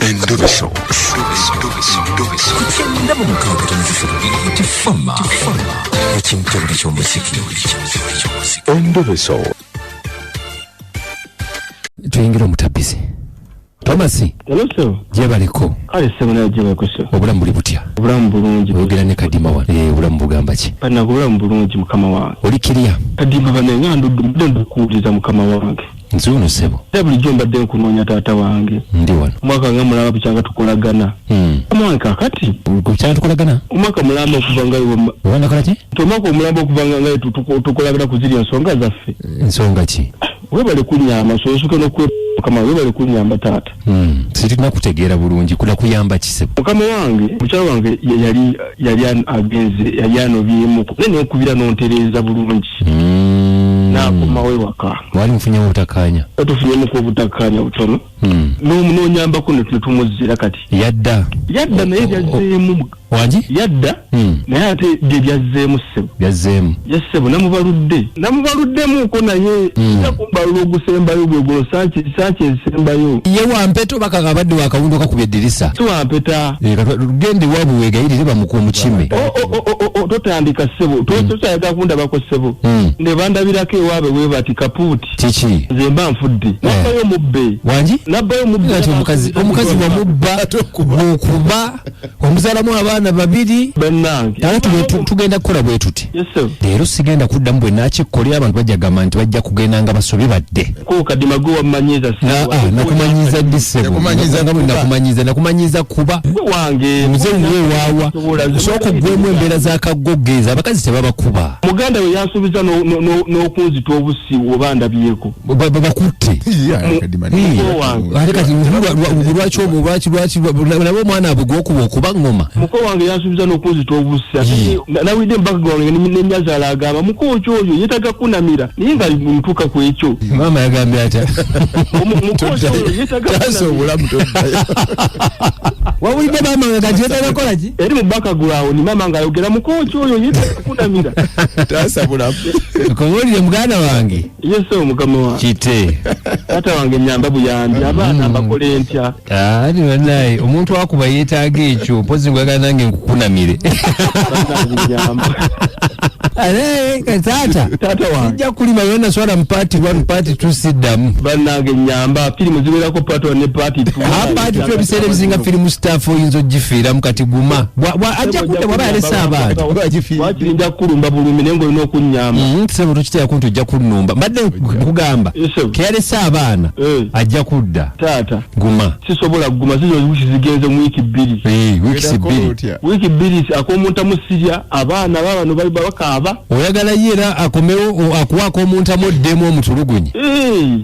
Endobeso. Ku 96.3 Hit Fama. Ekintabuli ky'omuziki. Endobeso. Tuyingira omutabizi Thomas. Hello, sir. Gyebaleko. Kale ssebo, naye gyebaleko, sir. Obulamu buli butya? Obulamu bulungi. Oyogera ne Kadima wano. Obulamu bugamba ki? Bannange, obulamu bulungi, mukama wange. Oli kirya? Kadima bane nga ndudde mbadde ndukuwuliza, mukama wange. Nzi uno, ssebo. Era bulijjo mbadde nkunoonya, taata wange. Ndi wano. Omwaka nga mulamba bukyanga tukolagana. Mukama wange, kaakati Kukyala tukolagana? Omwaka mulamba okuva nga Oba nakola ki? Nti omwaka omulamba okuva nga tukolagana ku ziri ensonga zaffe. Ensonga ki? Webale kunyamba, sosoke n'okwe mukama, webale kunyamba, taata. Sirina kutegeera bulungi, kuna kuyamba ki, ssebo? Mukama wange, mukyala wange yali agenze, yali anobyemu, naye nenkubira n'ontereeza bulungi. N'akomawo ewaka. Wali mufunyewo obutakkaanya? Tufunyemuku obutakkaanya butono. N'onyambako ne tumuzzira kati. Yadda? Yadda, naye byazzeemu. Wangi? Yadda. Naye ate bye byazzeemu, ssebo. Byazzeemu? Ye ssebo, namubaludde, namubaluddemuko, naye nja kumbalula ogusembayo gwe guno, sanki ezisembayo. Ye wampeta oba kaka abadde wakawundo kakubye eddirisa? Si wampeta. Gende waabwe weegayirire bamuku omukime. O, totandika, ssebo. Tokyayagala kundabako, ssebo. Ne bandabirako ewaabwe bwe bati kapuuti. Kiki? Nze mba nfudde. Nabbayo mubbe. Wangi? Nabbayo mubbe. Ati omukazi wamubba, bw'okuba omuzaalamu abaana babiri. Bannange. Ate tugenda kukola bwe tuti. Yes, sir. Leero sigenda kuddamu, bwe nakikolera abantu bajja kugamba nti bajja kugenda nga basobi badde. Ko Kadima, gwe wammanyiiza. Nakumanyiza ddi, ssebo? Yakumanyiiza Nga bwe kuba. nakumanyiza kuba. Gwe wange. Muze wuwe waawa, sooka oggwemu embeera z'akagoggeeza, abakazi tebabakuba. Muganda we yansuubiza n'okunzita obusi oba ndabyeko. Bakutte. Iya, Kadima. Muko wange. Ate kati lwaki omwo, lwaki nabo omwana abwe gwokuba okuba ngoma? Muko wange yansuubiza n'okunzita obusi. Ate nawulidde embaga wange nenyazaala agamba muko ki oyo yeetaga kunamira, naye nga ntuuka ku ekyo. Maama yagambye atya? Muko ki oyo yeetaga Taasa kunamira. obulamu, toddayo. Wawulidde maama nga kati yeetaga kukola ki? Eri mu background maama ng'ayogera, muko ki oyo yeetaga kunamira. Taasa bulamu. Kubuulire, muganda wange. Yes, mukama wange. Kite. Taata wange, nyamba buyambi, abaana mbakole ntya? Ati bannaye, omuntu akuba yeetaaga ekyo, mpozi ngwagala nange nkukunamire. Bannange, nyamba. Ate taata. Taata wange. Sijja kulima yonna swala mu part 1, part 2 siddamu. Bannange, nyamba, firimu ziwerako part 1 ne part 2. Part 2 ebiseera ebisinga firimu staff oyinza ogifiiramu. Kati guma. Ajja kudda bw'aba yalese abaana. Wakiri nja kukulumba bulumi, naye ng'olina okunnyamba. Sebo, tokiteekako nti ojja kunnumba, mbadde nkugamba Yes, sir. keyalese abaana ajja kudda. Taata. Guma. Sisobola kuguma, zizo wiiki zigenze mu wiiki 2. Wiiki 2. Otya? Wiiki 2 ak'omuntamu sirya, abaana babano bali bakaaba. Oyagala ye era akomewo akuwaako omuntamu oddemu omutulugunyi?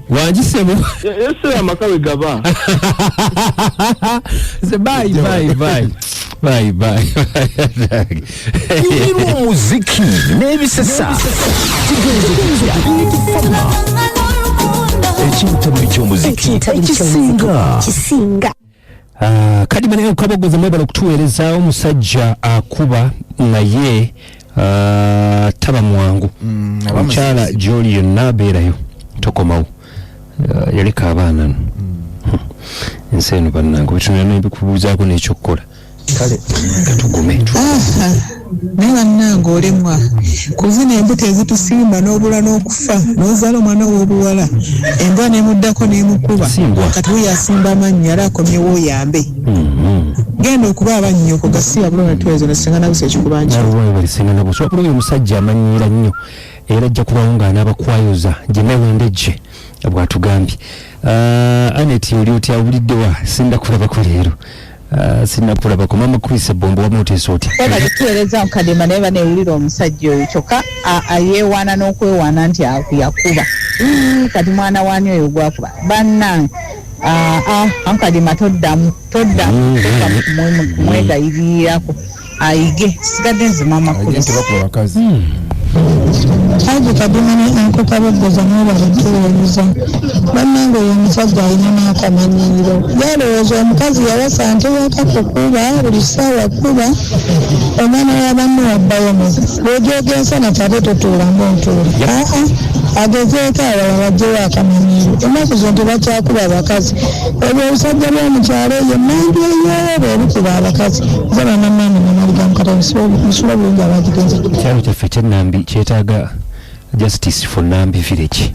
Wangi, sebo? Ese amaka we gaba. Bye bye bye bye bye. Nyumirwa omuziki n'ebisesa. Kigenze kutya? Fama. Ekintabuli ky'omuziki ekisinga. Kisinga. Ah, kadi bane kabogoza, mwebala okutuweereza. Omusajja akuba naye taba mwangu. Aba Omukyala gyoli yonna abeerayo, tokomawo. Yaleka abaana no ensi eno, bannange, wetunula nebikubuuzaako n'ekyokukola. Kale katugume. Aha, naye bannange, olemwa ku zino embuto ezitusimba n'obula n'okufa, n'ozaala omwana ow'obuwala, embwa n'emuddako n'emukuba. Simbwa. Kati wuyo asimba amannyo, era akomyewo oyambe. Genda okuba abannyoko gasiya bulona twezo nesinga nabusa ekikuba nki. Nalubwebalisenga nabusa wabula oyo omusajja amanyiira nnyo, era ajja kubawo ng'anaabakwayoza gyemewendejje bw'atugambye. Anet, oli otya? Owuliddewa? Sinnakulabako leero. Sinnakulabako. Mama Chris Bombo, wamu oteesa otya? Webale tuweereza, Mukadema. Naye banewulira omusajja oyo, kyokka yeewaana n'okwewaana nti yakuba. Kati mwana waani oyo gwakuba? Bannange, Mukadema, toddamu, toddamu, toddamu kumwegayirirako, ayige. Sigadde nze Mama Agenti Chris. bakuba bakazi. Haji Kadima ne Uncle Kaboggoza, mwebale tuweereza. Bannange, oyo omusajja alina n'akamanyiiro, yalowooza omukazi yawasa nte yakakukuba buli ssaawa, kuba omwana wa banne wabbayo. Bw'ojooga ensana ate totuula ng'ontuula. Aa. Agezeeko awalala baggyewo akamanyiiro. Ennaku zino tebakyakuba bakazi. Ebyo obusajja bw'omu kyalo eyo emmambya eyo bwe bukuba abakazi. Nze Bannammaani Namaliga Mukata musule bulungi abagigenze. Ekyalo kyaffe eky'e Nambi kyetaaga justice for Nambi village.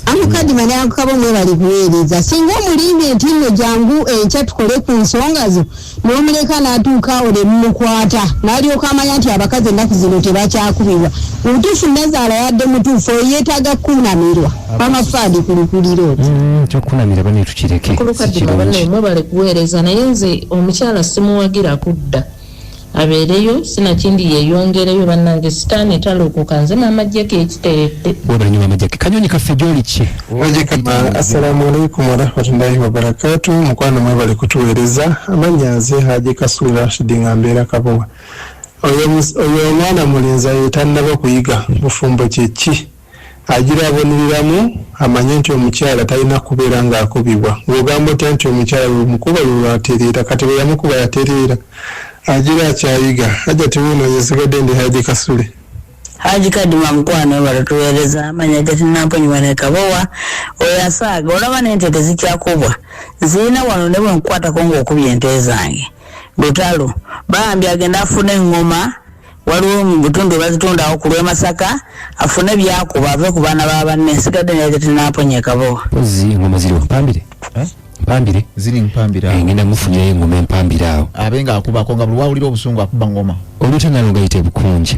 Amukadima n'akukabo, mwebali kuweereza. Singa omulimbye nti nno jangu enkya tukole ku nsonga zo, n'omuleka n'atuuka awo ne mumukwata, n'alyoka amanya nti abakazi ennaku zino tebakyakubibwa. Mu butuufu nazaala yadde mutuufu, oyo yeetaaga kukunamirwa. Mama Faadi kulukulira oti. Kyokunamira bane tukireke, si Kulukadima banne, kirungi. Mwebale kuweereza, naye nze omukyala simuwagira kudda, abeereyo sinakindi yeeyongereyo. Bannange, sitaani talokoka. Nze Maama Jjeko ekiteredde. Webale nnyo Maama Jake. Kanyonyi kaffe, gyoli ki? Assalamu alaikum warahmatullahi wabarakatu. Mukwano, mwebale kutuweereza. Amannya nze Haji Kasulu Rashidi, nga mbeera Kabowa. Oyo omwana mulenzi ayo tannaba kuyiga bufumbo kyeki, agira aboneramu amanye nti omukyala talina kubeera ng'akubibwa. Ng'ogamba otya nti omukyala bwemukuba lwelwatereera? Kati bwe yamukuba yatereera? Agira akyayiga. Ajja tiwuno, nsigadde ndi Haji Kasule. Haji Kadima mukwano, batuweereza. Amanya gatinamponyiwa ne Kabowa. Oyo asaaga, olaba n'ente tezikyakubwa, nziina wano ne bwe nkukwatako ng'okubye ente zange lutalo. Bambi agenda afune eŋŋoma, waliwo mu butundu bazitundawo ku lw'e Masaka, afune byakuba ave ku baana ba banne. Nsigadde naye tetinamponye Kabowa. Mpozi engoma ziriwo mpambire? Mpambire. Ziri mpambire awo. Ngenda mufunirayo engoma empambire awo. Abe nga akubako, nga buli wawulira obusungu akuba ngoma. Oluta Nalongo ayita ebukunja.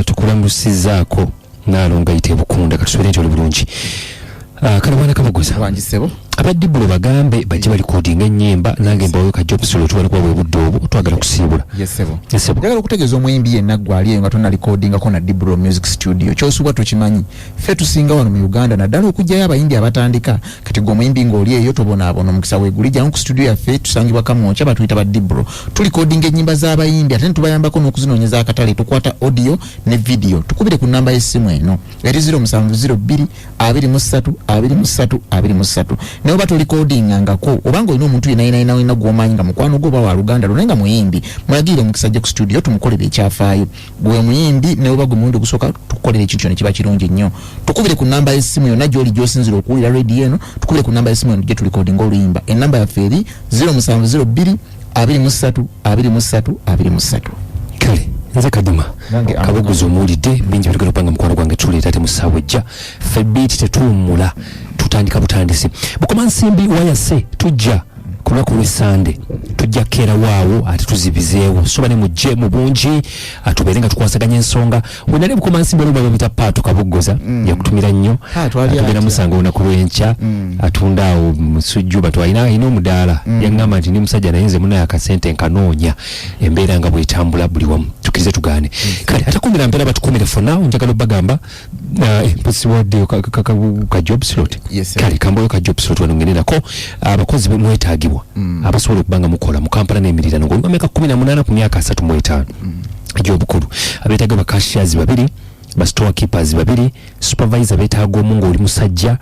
Tukulamusizaako Nalongo ayita ebukunda, katusobere nti oli bulungi. Kale bwana Kabaguza. Wangisebo. Abaddibulo bagambe bajje balikodinga ennyimba, nange mbaweyo ka job slot, tubale kuba bwe budde obwo twagala kusiibula. Yesebo. Yesebo. Njagala okutegeeza omuyimbi yenna gwali eyo nga tonalikodingako na Dibro Music Studio, kyosubwa tokimanyi, ffe tusinga wano mu Uganda naddala okugjayo abayimbi abatandika. Kati gwe omuyimbi ng'oli eyo tobonaabona, omukisa weeguli, jangu ku studio yaffe, tusangibwa Kamwokya, batuyita ba Dibro. Tulikodinga ennyimba z'abayimbi ate netubayambako n'okuzinoonyeza akatale. Tukwata audio ne video. Tukubire ku namba y'essimu eno eri 0702 23 23 23. Naye oba tolikodingangako, obanga olina omuntu yenna yenna yenna gw'omanyi nga mukwano gwo oba waluganda lwo naye nga muyimbi, mulagirire omukisa gye ku studio tumukolere ekyafaayo. Gwe muyimbi naye oba gwe mulundi ogusooka, tukukolera ekintu kyona kiba kirungi nnyo. Tukubire ku namba y'essimu yonna gy'oli gy'osinzira okuwulira radio eno, tukubire ku namba y'essimu eno gye tulikodinga oluyimba. Enamba yaffe eri 0702 23 23 23. Kale nze Kadima Nange. Kabuguza, omuwulidde bingi bitugenda okubanga mukwano gwange tuleeta ate mu ssaawa ejja. Ffe biiti tetuwummula, tutandika butandisi. Bukoma nsimbi wayase, tujja ku lunaku lw'essande, tujja kukeera waawo ate tuzibizeewo, so bane mujje mu bungi atubeere nga tukwasaganya ensonga. Wenali Bukoma nsimbi waliwo bamuyita Paato Kabuggoza, yakutumira nnyo. Pato ali atugenda atya? musanga olunaku lw'enkya, atunda awo musujju batu, alina omudaala. Yaŋŋamba nti ndi musajja naye nze munaye akasente nkanoonya, embeera nga bwetambula buli wamu, tukkirize tugaane. Kale atakumira mpeera batukumire. For now njagala obbagamba mposiwaddeyo ka job slot. Yes, sir. Kale kambayo ka job slot wano ngenderako abakozi mwetaagibwa abasobola okuba nga mukola mu Kampala n'emirirano, ng'oli myaka 18 ku myaka 35 egy'obukulu. Abeetaaga ba cashiers babiri, ba store keepers babiri, supervisor beetaaga omu ng'oli musajja,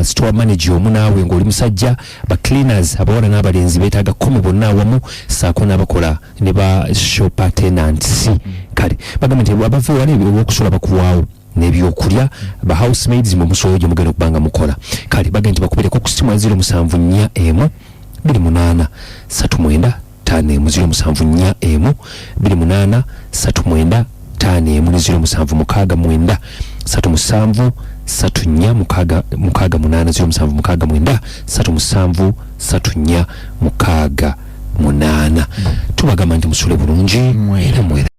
store manager omu naawe ng'oli musajja, ba cleaners abawala n'abalenzi beetaaga 10 bonna awamu, saako n'abakola ne ba shop attendants. Kale bagamba nti abava ewala olw'okusula bakuwaawo n'ebyokulya. Ba housemaids mwe musobola gye mugenda okuba nga mukola. Kale bagenda nti bakubireko ku simu ya 0741 28 39 51, 0741 28 39 51 ne 0769 37 34 6 6 8, 0769 37 34 6 8. Tubagamba nti musule bulungi era mwera.